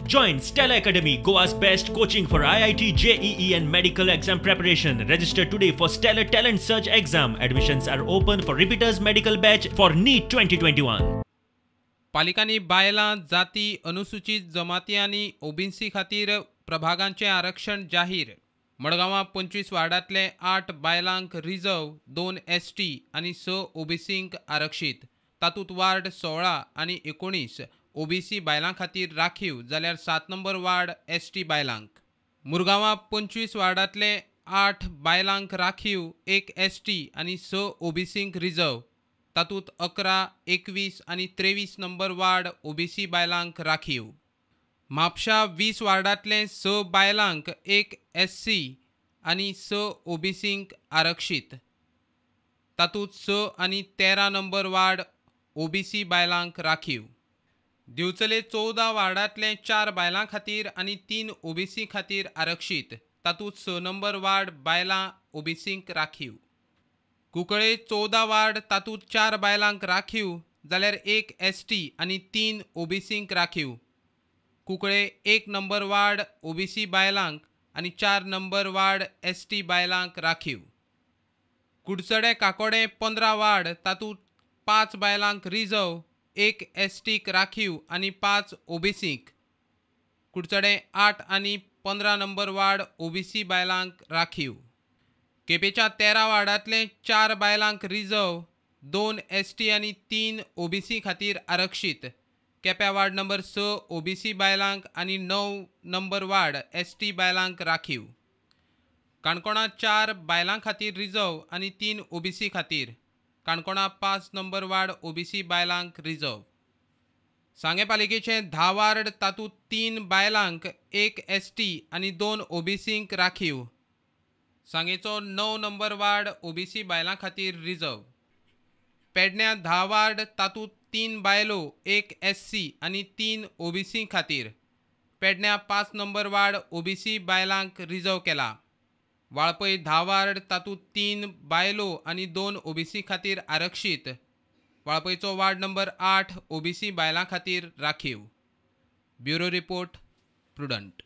Join Stellar Academy, Goa's best coaching for IIT, JEE and medical exam preparation. Register today for Stellar Talent Search exam. Admissions are open for repeaters medical batch for NEET 2021. पालिकांनी बायलां, जाती, अनुसूचित जमाती आनी OBC खातीर प्रभागांचें आरक्षण जाहीर. मडगांवां 25 वार्डांतले 8 बायलांक रिजर्व, 2 एसटी आनी 6 ओबीसींक आरक्षीत. तातूंत वार्ड 16 आनी 19 ओबीसी बायलां खातीर राखीव, जाल्यार 7 नंबर वार्ड एसटी बायलांक. मुरगांवां 25 वार्डांतले 8 बायलांक राखीव, 1 एसटी आनी 6 ओबीसींक रिजर्व. तातूंत 11, 21 आनी 23 नंबर वार्ड ओबीसी बायलांक राखीव. म्हापशा 20 वार्डांतले 6 बायलांक, 1 एससी आनी 6 ओबीसींक आरक्षीत. तातूंत 6 आनी 13 नंबर वार्ड ओबीसी बायलांक राखीव. दिवचले 14 वार्डांतले 4 बायलां खातीर आनी 3 ओबीसी खातीर आरक्षीत. तातूंत 6 नंबर वार्ड बायलां ओबीसींक राखीव. कुंकळे 14 वार्ड, तातूंत 4 बायलांक राखीव, जाल्यार 1 एसटी आनी 3 ओबीसींक राखीव. कुंकळे 1 नंबर वार्ड ओबीसी बायलांक आनी 4 नंबर वार्ड एसटी बायलांक राखीव. कुडचडें काकोडें 15 वार्ड, तातूंत 5 बायलांक रिजर्व, 1 एसटीक राखीव आनी 5 ओबीसींक. कुडचडें 8 आनी 15 नंबर वार्ड ओबीसी बायलांक राखीव. केपेंच्या 13 वार्डांतले 4 बायलांक रिजर्व, 2 एसटी आनी 3 ओबीसी खातीर आरक्षीत. केप्यां वार्ड नंबर 6 ओबीसी बायलांक आनी 9 नंबर वार्ड एसटी बायलांक राखीव. काणकोणा 4 बायलां खातीर रिजर्व आनी 3 ओबीसी खातीर. काणकोणा 5 नंबर वार्ड ओबीसी बायलांक रिजर्व. सांगें पालिकेचे 10 वार्ड, तातूंत 3 बायलांक, 1 एसटी आनी 2 ओबीसींक राखीव. सांगेचो 9 नंबर वार्ड ओबीसी बायलां खातीर रिजर्व. पेडण्यां 10 वार्ड, तातूंत 3 बायलो, 1 एससी आनी 3 ओबीसी खातीर. पेडण्यां 5 नंबर वार्ड ओबीसी बायलांक रिजर्व केला. वाळपय 10 वार्ड, तातूंत 3 बायलो आनी 2 ओबीसी खातीर आरक्षीत. वाळपयचो वार्ड नंबर 8 ओबीसी बायलां खातीर राखीव. Bureau report, Prudent.